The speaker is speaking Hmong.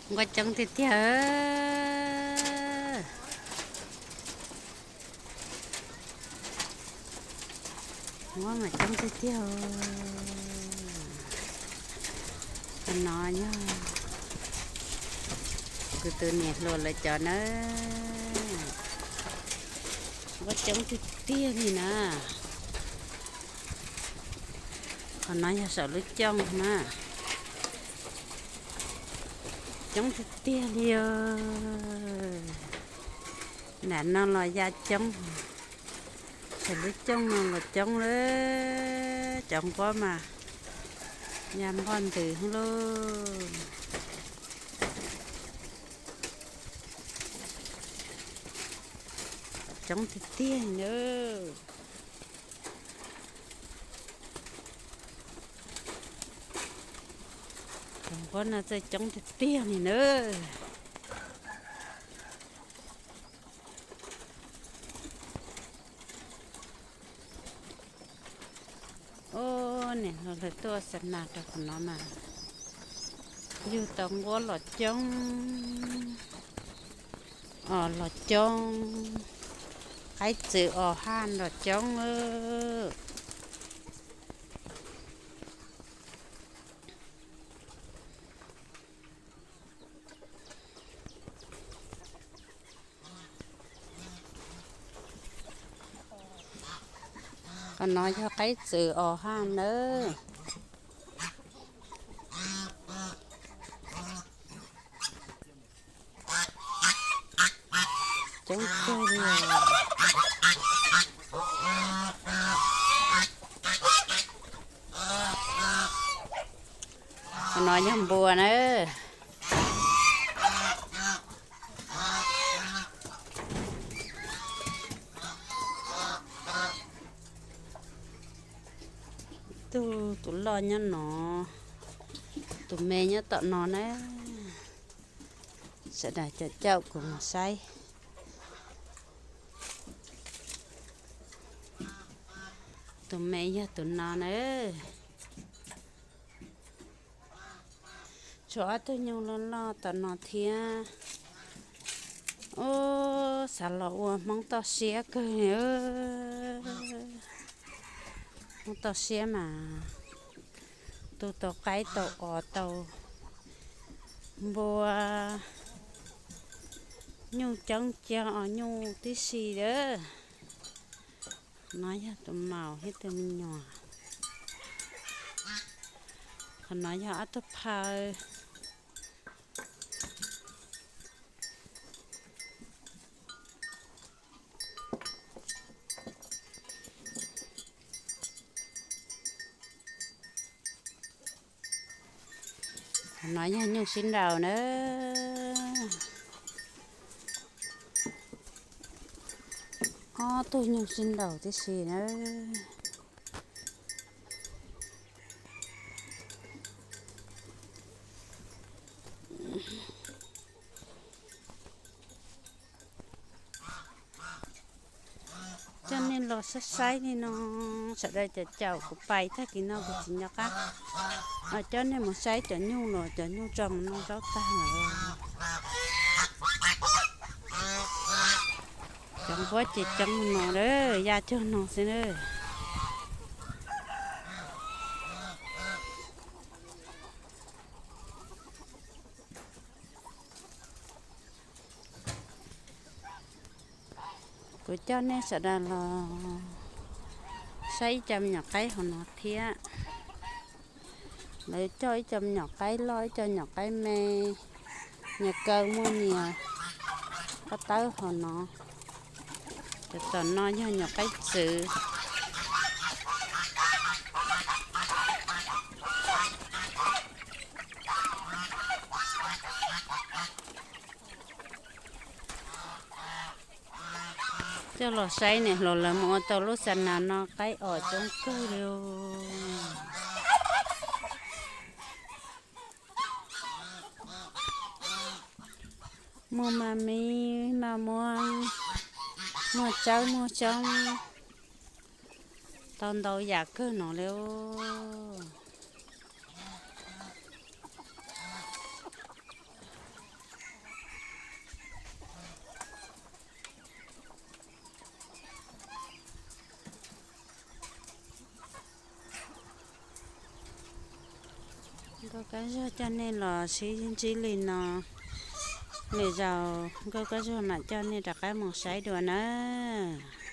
Nquab coob tiag tiag. Nquab mas coob tiag tiag. Qhov no yog kuv tus niam hluas lawv cov na. Nquab coob tiag tiag li na. Qhov no yog saum lub cooj na. Coob tiag tiag li os. Nram no los ya coob, saum lub cooj no los coob lawm. Cov nquab mas ya npoj ntws lauj. Coob tiag tiag li na. Cov nquab no txawj coob tiag tiag li na. Ub, niam hluas lawv tuaj xa nas rau qhov no mas yug tau nquab los coob, os los coob, qaib txwv os haj los coob. Qhov no yog qaib txwv os haj nawb. Coob kawg li. Qhov no yog npua na. Tus, tus loj nyob no, tus me nyob tom no na. Sawv daws caum caum kuv mus saib. Tus me yog tus no na. Tshuav ob tug nyuj loj loj tom no thiab. Ub, xav los ua Hmoob toj siab kawg. Hmoob toj siab mas tu tau qaib tau os tau npua, nyuj coob cia os nyuj tib si lawm. No yog tus maum thiab tus me nyuam. Qhov no yog ob tug phaw. Qhov no yog nyuj sib nraus na. Ob tug nyuj sib nraus tib si na. Coj nej los saib saib li no, sawv daws caum caum kuv pais tag kis no kuv tsis nco qab coj nej mus saib cov nyuj los cov nyuj tso mus noj zaub tag lawm. Cov nquab ces coob no lawm, ya cuag no xwb na. Kuv coj nej sawv daws los saib ib co me nyuam qaib hauv no thiab. Lawv coj ib co me nyuam qaib loj ib co me nyuam qaib me, nyias kaw muaj nyias pob tawb hauv no. Cov tom no yog nyuam qaib txwv. Coj los saib niam hluas lawv mus ua tau lub xa nas no qaib os coob kawg li. Muaj mas me, mas muaj, muaj tsawb muaj xyoob, tau ntau yam kawg no li. Nkauj Kab Zuag coj nej los sib ntsib li no, lwm zaus Nkauj Kab Zuag mam coj nej rov qab mus saib dua nawb.